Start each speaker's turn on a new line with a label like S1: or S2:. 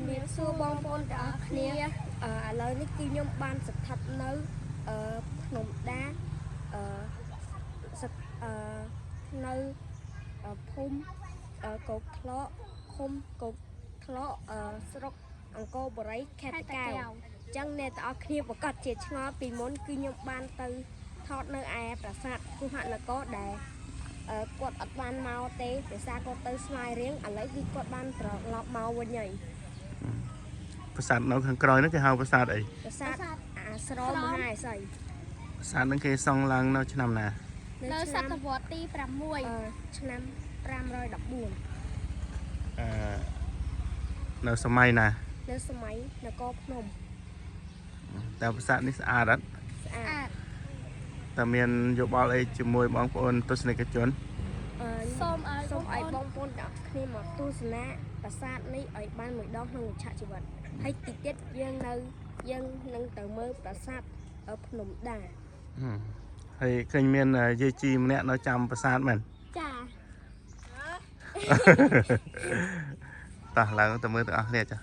S1: ជំរាបសួរបងប្អូនទាំងអស់គ្នាឥឡូវនេះគឺខ្ញុំបានស្ថិតនៅភ្នំដាអឺសអឺនៅភូមិកោកថ្លកឃុំកោកថ្លកស្រុកអង្គរបូរីខេត្តតាកែវអញ្ចឹងអ្នកទាំងអស់គ្នាប្រកាសជាឆ្ងល់ពីមុនគឺខ្ញុំបានទៅថតនៅឯប្រាសាទគុហនគរដែលគាត់អត់បានមកទេដោយសារគាត់ទៅស្វាយរៀងឥឡូវគឺគាត់បានត្រឡប់មកវិញហើយ
S2: ប្រាសាទនៅខាងក្រោយហ្នឹងគេហៅប្រាសាទអី
S1: ប្រាសាទអាស្រមមហាអសី
S2: ប្រាសាទហ្នឹងគេសង់ឡើងនៅឆ្នាំណា
S3: នៅសតវត្សទី6
S1: ឆ្នាំ514
S2: អឺនៅសម័យណា
S1: នៅសម័យនគរភ្នំ
S2: តើប្រាសាទនេះស្អាតអត់
S1: ស្អាត
S3: អាត
S2: តើមានយោបល់អីជាមួយបងប្អូនទស្សនិកជន
S1: អឺ
S3: សូមឲ្យ
S1: សូមឲ្យ
S3: បង
S1: បងប្អូនទាំងអស់គ្នាមកទស្សនាប្រាសាទនេះឲ្យបានមួយដងក្នុងឆាកជីវិតហើយតិចទៀតយើងនៅយើងនឹងទៅមើលប្រាសាទភ្នំដា
S2: ហឹមហើយឃើញមានយាយជីម្នាក់នៅចាំប្រាសាទមែន
S3: ចា
S2: តោះឡើងទៅមើលទាំងអស់គ្នាចា